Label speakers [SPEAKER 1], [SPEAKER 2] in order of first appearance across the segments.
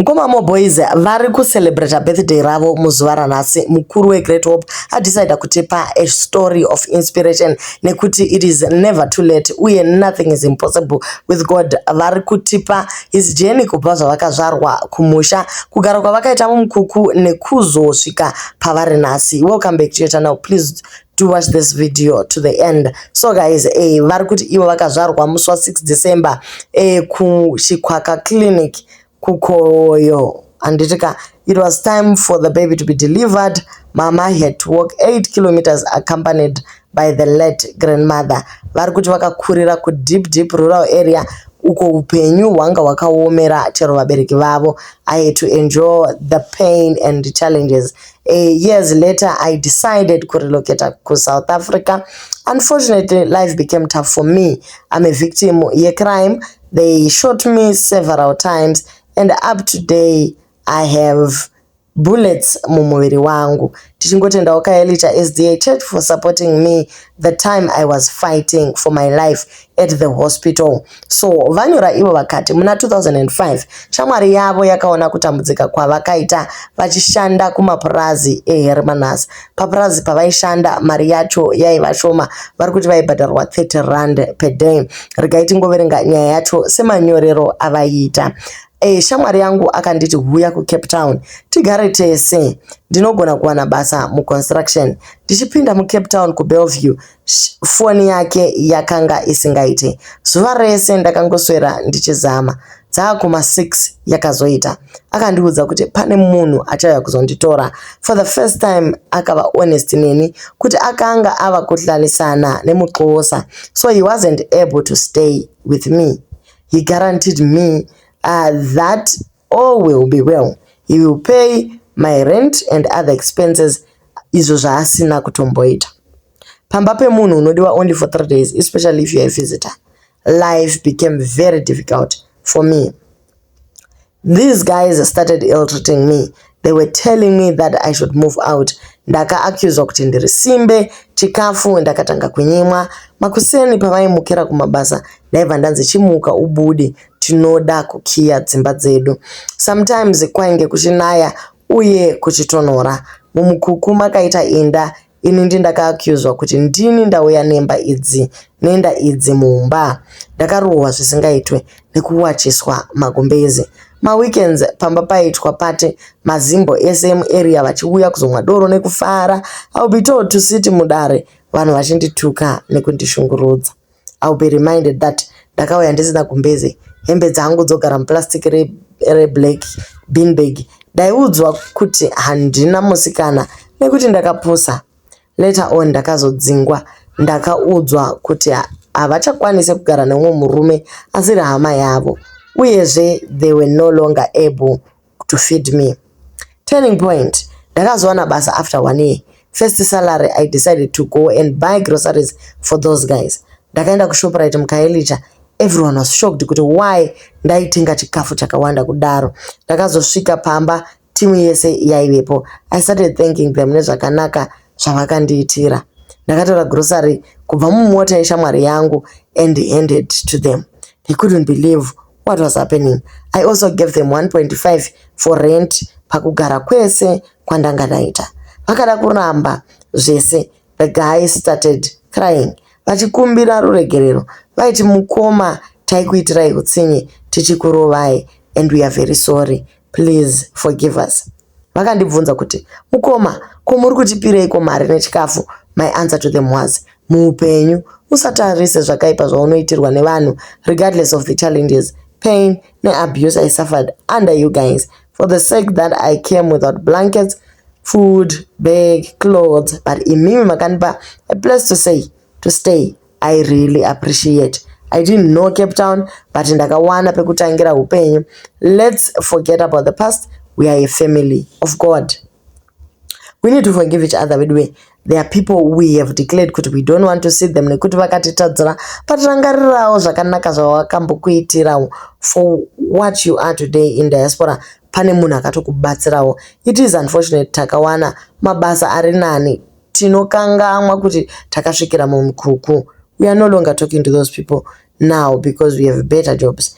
[SPEAKER 1] Mukoma Moboys vari kucelebrata birthday ravo muzuva ranhasi. Mukuru weGreat Hope adecida kutipa a story of inspiration nekuti it is never too late uye nothing is impossible with God. Vari kutipa his journey kubva zvavakazvarwa kumusha, kugara kwavakaita mumukuku nekuzosvika pavari nhasi. Welcome back to your channel. Please do watch this video to the end. So guys, vari kuti ivo vakazvarwa musi wa6 December kuChikwaka Clinic kuKoyo, handitika? It was time for the baby to be delivered. Mama had to walk 8 kilometers accompanied by the late grandmother. Vari kuti vakakurira kudeep deep rural area uko upenyu hwanga hwakaomera chero vabereki vavo. I had to endure the pain and challenges. Years later, I decided kurelocata kuSouth Africa. Unfortunately, life became tough for me. I'm a victim yecrime. They shot me several times and up to today I have bullets mumuviri wangu. Tichingotendawo Khayelitsha SDA Church for supporting me the time I was fighting for my life at the hospital. So vanyora ivo vakati muna 2005 shamwari yavo yakaona kutambudzika kwavakaita vachishanda kumapurazi eHermanus. Papurazi pavaishanda mari yacho yaiva shoma. Vari kuti vaibhadharwa R30 per day. Regai tingoverenga nyaya yacho semanyorero avaiita. Shamwari yangu akanditi, "Huya kuCape Town tigare tese, ndinogona kuwana basa muconstruction." Ndichipinda muCape Town kuBellevue, foni yake yakanga isingaite. Zuva rese ndakangoswera ndichizama. Dzaakuma6 yakazoita. Akandiudza kuti pane munhu achauya kuzonditora. For the first time akava honest neni kuti akanga ava kuhlalisana nemuXhosa, so he wasn't able to stay with me. He guaranteed me that all will be well. He will pay my rent and other expenses, izvo zvaasina kutomboita. Pamba pemunhu unodiwa only for 3 days, especially if you are a visitor. Life became very difficult for me. These guys started ill treating me. They were telling me that I should move out. Ndakaaccuswa kuti ndiri simbe. Chikafu ndakatanga kunyimwa. Makuseni pavaimukira kumabasa, ndaibva ndanzi, "Chimuka ubude, tinoda kukiya dzimba dzedu." Sometimes kwainge kuchinaya uye kuchitonhora. Mumukuku makaita inda. Ini ndindakaaccuswa kuti ndini ndauya nemba idzi nenda idzi mumba. Ndakarohwa zvisingaitwe nekuwachiswa magumbezi. Maweekends pamba paitwa party, mazimbo ese emuarea vachiuya kuzomwa doro nekufara. I will be told to sit mudare, vanhu vachindituka nekundishungurudza. I will be reminded that ndakauya ndisina gumbeze, hembe dzangu dzogara muplastic reblack beanbag. Ndaiudzwa kuti handina musikana nekuti ndakapusa. Later on ndakazodzingwa. Ndakaudzwa kuti havachakwanisi kugara nemumwe murume asiri hama yavo, uyezve they were no longer able to feed me. Turning point: ndakazowana basa after one year. First salary, I decided to go and buy groceries for those guys. Ndakaenda kuShoprite muKhayelitsha. Everyone was shocked kuti why ndaitenga chikafu chakawanda kudaro. Ndakazosvika pamba, timu yese yaivepo. I started thanking them nezvakanaka zvavakandiitira. Ndakatora grocery kubva mumota yeshamwari yangu and handed to them. They couldn't believe what was happening. I also gave them 1.5 for rent pakugara kwese kwandanga ndaita. Vakada kuramba zvese. The guy started crying vachikumbira ruregerero. Vaiti, "Mukoma, taikuitirai utsinye tichikurovai and we are very sorry. Please forgive us." Vakandibvunza kuti, "Mukoma, ko muri kutipireiko mari nechikafu?" My answer to them was, "Muupenyu usatarise zvakaipa zvaunoitirwa nevanhu. Regardless of the challenges, pain neabuse I suffered under you guys, for the sake that I came without blankets, food, bag, clothes, but imimi makandipa a place to stay. I really appreciate. I didn't know Cape Town, but ndakawana pekutangira upenyu. Let's forget about the past. We are a family of God. We need to forgive each other." Veduwe, there are people we have declared kuti we don't want to see them nekuti vakatitadzira, but rangarirawo zvakanaka zvavakambokuitirawo. For what you are today in diaspora, pane munhu akatokubatsirawo. It is unfortunate takawana mabasa ari nani, tinokangamwa kuti takasvikira mumukuku. We are no longer talking to those people now because we have better jobs.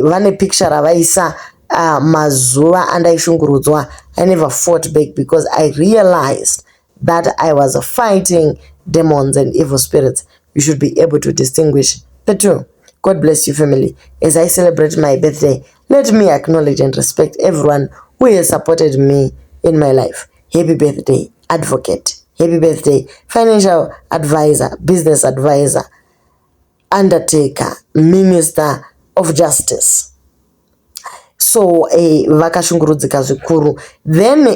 [SPEAKER 1] Vane picture ravaisa. Mazuva andaishungurudzwa, I never fought back because I realized that I was fighting demons and evil spirits. You should be able to distinguish the two. God bless you, family. As I celebrate my birthday, let me acknowledge and respect everyone who has supported me in my life. Happy birthday, advocate. Happy birthday, financial advisor, business advisor, undertaker, minister of justice. So vakashungurudzika zvikuru. Then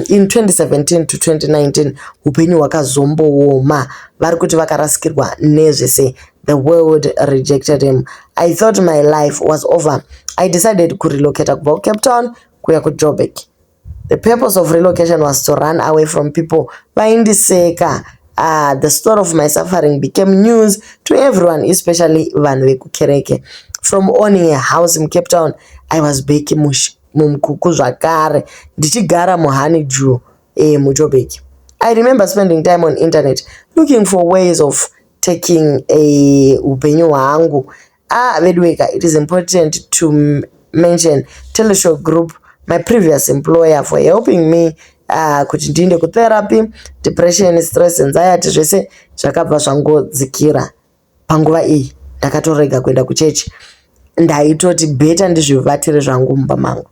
[SPEAKER 1] in 2017 to 2019 upenyu hwakazombooma. Vari kuti vakarasikirwa nezvese. The world rejected him. I thought my life was over. I decided kurelocata kubva kuCape Town kuya kuJoburg. The purpose of relocation was to run away from people vaindiseka. The story of my suffering became news to everyone, especially vanhu vekukereke. From owning a house in Cape Town, I was back mumukuku zvakare, ndichigara muHoneydew muJoburg. I remember spending time on internet looking for ways of taking a upenyu hwangu. Ah, veduweka, it is important to mention Teleshow Group, my previous employer, for helping me kuti ndiende kutherapy. Depression, stress, anxiety, zvese zvakabva zvangodzikira. Panguva iyi ndakatorega kuenda kuchechi. Ndaitoti better ndizvivatire zvangu mumba mangu.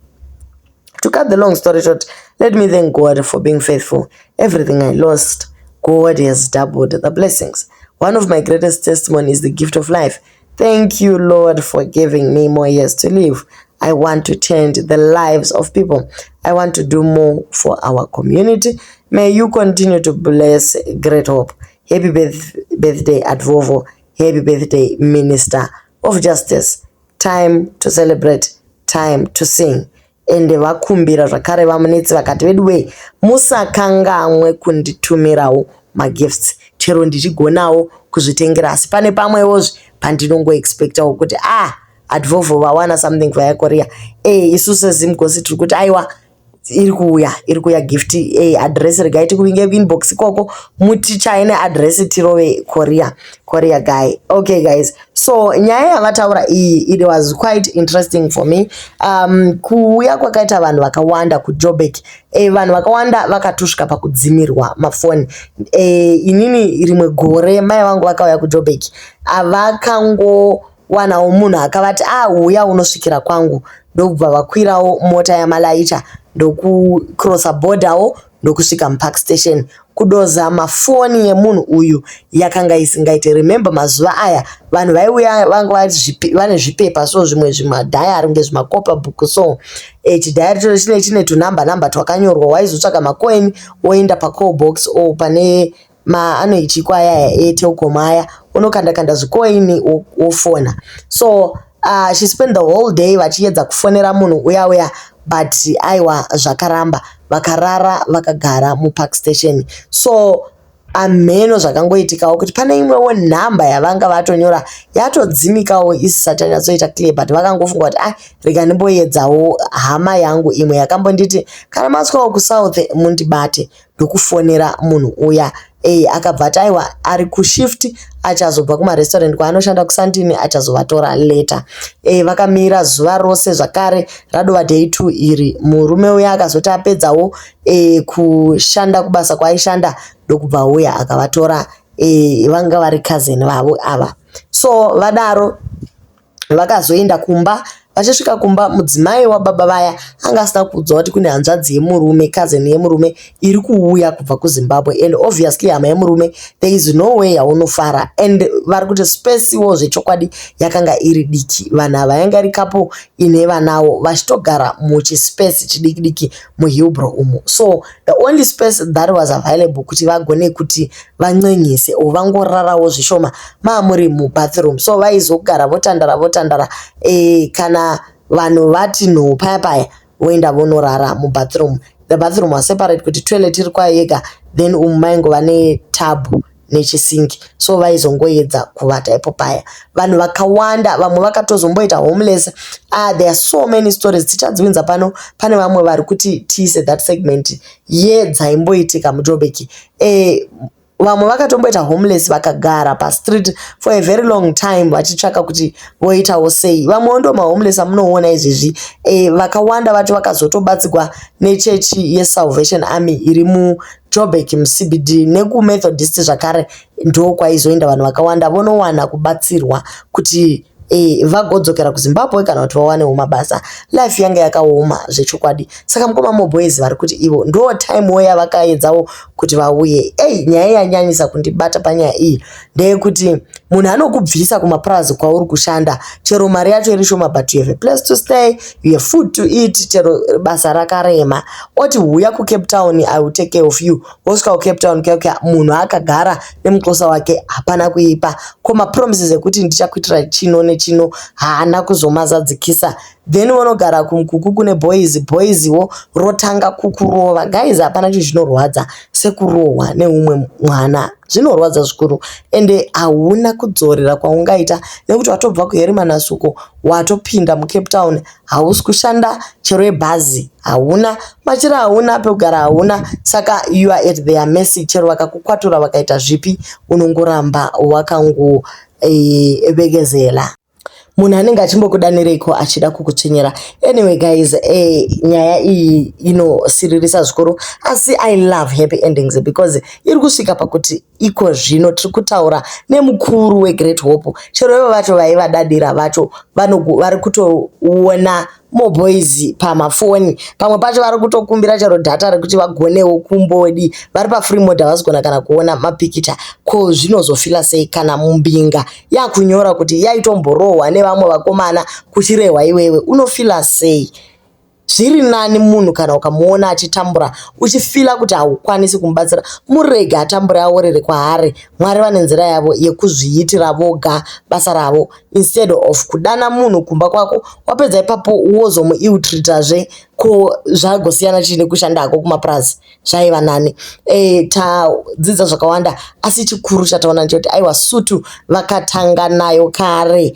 [SPEAKER 1] To cut the long story short, let me thank God for being faithful. Everything I lost, God has doubled the blessings. One of my greatest testimonies is the gift of life. Thank you, Lord, for giving me more years to live. I want to change the lives of people. I want to do more for our community. May you continue to bless Great Hope. Happy birthday, Advovo. Happy birthday, Minister of Justice. Time to celebrate, time to sing. Ende vakumbira zvakare vamunetsi, vakati, "Veduwei, musakangamwe kunditumirawo magifts. Chero ndichigonawo kuzvitengera, asi pane pamwewozve pandinongoexpectawo kuti, ah, Advovo vawana something via courier." Isu seZimgosi tiri kuti aiwa, iri kuuya, iri kuuya gift. Address regai tikuvinge kuinbox ikoko, mutichaine address, tirove courier, courier guy. Okay guys, so nyaya yavataura iyi, it was quite interesting for me. Kuuya kwakaita vanhu vakawanda kuJoburg, vanhu vakawanda vakatosvika pakudzimirwa mafoni. Inini rimwe gore mai vangu vakauya kuJoburg, avakangowanawo munhu akavati, "Ah, uya unosvikira kwangu." Ndokubva vakwirawo mota yamalaicha, ndokucrossa borderwo, ndokusvika muPark Station. Kudoza mafoni yemunhu uyu yakanga isingaiti. Remember, mazuva aya vanhu vaiuya vanga vane zvipepa, so zvimwe zvimadhayari kunge zvimakopa bhuku. So chidhayari chocho chine tunhamba nhamba twakanyorwa. Waizotsvaga makoini, woenda pacall box o pane anoichikwa aya eTelkom aya, unokanda kanda zvikoini, wofona. So she spent the whole day vachiedza kufonera munhu uya uya, but aiwa, zvakaramba. Vakarara vakagara muPark Station. So amheno zvakangoitikawo kuti pane imwewo nhamba yavanga vatonyora yatodzimikawo, isisati yanyatsoita clear, but vakangofunga kuti, "Ah, rega ndimboedzawo hama yangu imwe yakambonditi kana masvikawo kuSouth mundibate." Ndokufonera munhu uya. Akabva ati aiwa, ari kushift, achazobva kumarestaurant kwaanoshanda kuSandton, achazovatora later. Vakamira zuva rose zvakare. Radova day 2 iri, murume uya akazoti apedzawo kushanda kubasa kwaaishanda, ndokubva uya akavatora. Vanga vari cousin vavo ava. So vadaro vakazoenda kumba. Vachisvika kumba, mudzimai wababa vaya anga asina kuudzwa kuti kune hanzvadzi yemurume, cousin yemurume, iri kuuya kubva kuZimbabwe. And obviously hama yemurume, there is no way yaunofara. And vari kuti spacewo zvechokwadi yakanga iri diki. Vanhu ava yanga iri couple ine vanawo, vachitogara muchispace chidiki diki muHillbrow umu. So the only space that was available kuti vagone kuti vancenyise or vangorarawo zvishoma maamuri mubathroom. So vaizogara votandara votandara. Kana vanhu vati nhoo paya paya, voenda vonorara mubathroom. The bathroom was separate, kuti toilet iri kwayo yega, then umu maingova netub nechisinki. So vaizongoedza kuvata ipo paya. Vanhu vakawanda, vamwe vakatozomboita homeless. Ah, there are so many stories, tichadziunza pano. Pane vamwe vari kuti tiise that segment yedzaimboitika muJoburg. Vamwe vakatomboita homeless, vakagara pastreet for a very long time vachitsvaka kuti voitawo sei. Vamwewo ndo mahomeless amunoona izvezvi. Vakawanda vacho vakazotobatsirwa nechechi yeSalvation Army iri muJoburg muCBD, nekuMethodist zvakare ndokwaizoenda vanhu vakawanda vonowana kubatsirwa kuti vagodzokera kuZimbabwe kana kuti vawanewo mabasa. Life yanga yakaoma zvechokwadi. Saka mukoma Moboys vari kuti ivo ndo timewo yavakaedzawo kuti vauye. Ei, nyaya yanyanyisa kundibata panyaya iyi ndeyekuti munhu anokubvisa kumapurazi kwauri kushanda, chero mari yacho iri shoma, but you have a place to stay, you have food to eat, chero basa rakarema, oti huya kuCape Town, I will take care of you. Wosvika kuCape Town kuya, munhu akagara nemuxhosa wake, hapana kuipa. Ko mapromises ekuti ndichakuitira chino nechino haana kuzomazadzikisa. Then vonogara kumukuku kune boys, boyswo rotanga kukurova. Guys, hapana chinhu chinorwadza sekurohwa neumwe mwana, zvinorwadza zvikuru, ende hauna kudzorera kwaungaita nekuti watobva kuHermanus uko, watopinda muCape Town, hausi kushanda, chero yebhazi hauna, machira hauna, pekugara hauna, saka you are at their mercy. Chero vakakukwatura vakaita zvipi, unongoramba wakangovekezela. Munhu anenge achimbokudanireko achida kukutsvinyira. Anyway guys, nyaya iyi inosiririsa zvikuru, asi I love happy endings because iri kusvika pakuti iko zvino tiri kutaura nemukuru weGreat Hope. Chero ivo vacho vaivadadira vacho vari kutoona Moboys pamafoni. Pamwe pacho vari kutokumbira chero data rekuti vagonewo kumbodi vari pafree mode, havasi kugona kana kuona mapikicha. Ko zvinozofila sei kana mumbinga yakunyora kuti yaitomborohwa nevamwe vakomana kuchirehwa iwewe? Unofila sei? Zviri nani munhu kana ukamuona achitambura uchifila kuti haukwanisi kumubatsira, murege atambure, aorere kwaari. Mwari vane nzira yavo yekuzviitira voga basa ravo, instead of kudana munhu kumba kwako, wapedza ipapo wozomuill-treatazve. Ko zvagosiyana chii nekushandako kumapurazi? Zvaiva nani. Tadzidza zvakawanda, asi chikuru chataona ndechekuti aiwa, sutu vakatanga nayo kare.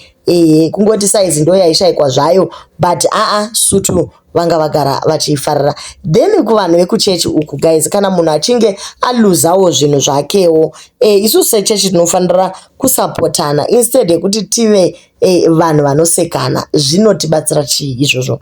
[SPEAKER 1] Kungoti saizi ndo yaishayikwa zvayo, but aa, sutu vanga vagara vachiifarira. Then kuvanhu vekuchechi uku guys, kana munhu achinge aluzawo zvinhu zvakewo, isusu sechechi tinofanira kusapotana instead yekuti tive vanhu vanosekana. Zvinotibatsira chii izvozvo?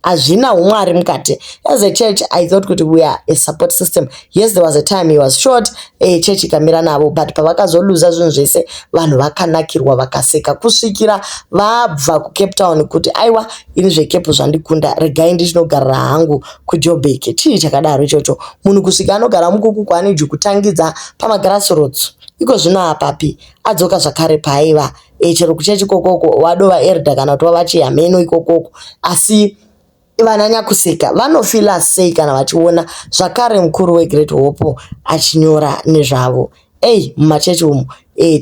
[SPEAKER 1] Hazvina umwari mukati. As a church, I thought kuti we are a support system. Yes, there was a time he was short, church ikamira navo, but pavakazoluza zvinhu zvese, vanhu vakanakirwa, vakaseka kusvikira vabva kuCape Town kuti aiwa, ini zveCape zvandikunda, regai ndichinogarira hangu kuJoburg. Chii chakadaro ichocho? Munhu kusvika anogara mukuku kwaaniji kutangidza pamagrassroots, iko zvino apapi adzoka zvakare paaiva. Chero kuchechi ikokoko wadova elder kana kuti wava chihameno ikokoko, asi vana nyakuseka vanofila sei kana vachiona zvakare mukuru weGreat Hope achinyora nezvavo? Ei, mumachechi umu,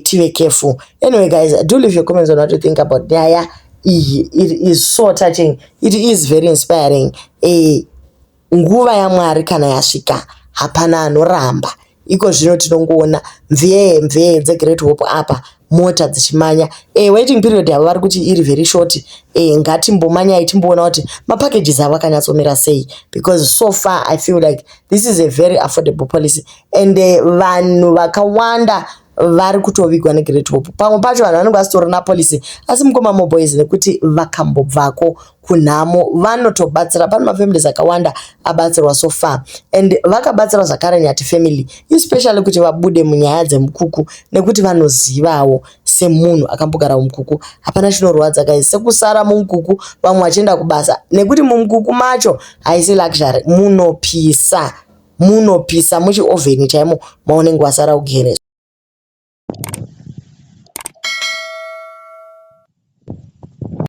[SPEAKER 1] tive careful. Anyway guys, do leave your comments on what you think about nyaya iyi. It is so touching, it is very inspiring. Nguva yaMwari kana yasvika, hapana anoramba. Iko zvino tinongoona mvee mvee dzeGreat Hope apa, mota dzichimanya. Waiting period yavo vari kuti iri very short. Ngatimbomanyai timboona kuti mapackages avo akanyatsomira sei, because so far I feel like this is a very affordable policy and vanhu vakawanda vari kutovigwa neGreat Hope. Pamwe pacho vanhu vanenge vasitorina policy, asi mukoma Moboys, nekuti vakambobvako kunhamo, vanotobatsira. Pane mafamilies akawanda abatsirwa so far, and vakabatsira zvakare Nyati family, especially kuti vabude munyaya dzemukuku, nekuti vanozivawo semunhu akambogara mumukuku, hapana chinorwadza guys sekusara mumukuku vamwe vachienda kubasa, nekuti mumukuku macho haisi luxury, munopisa, munopisa muchiovheni chaimo maunenge wasara ugere.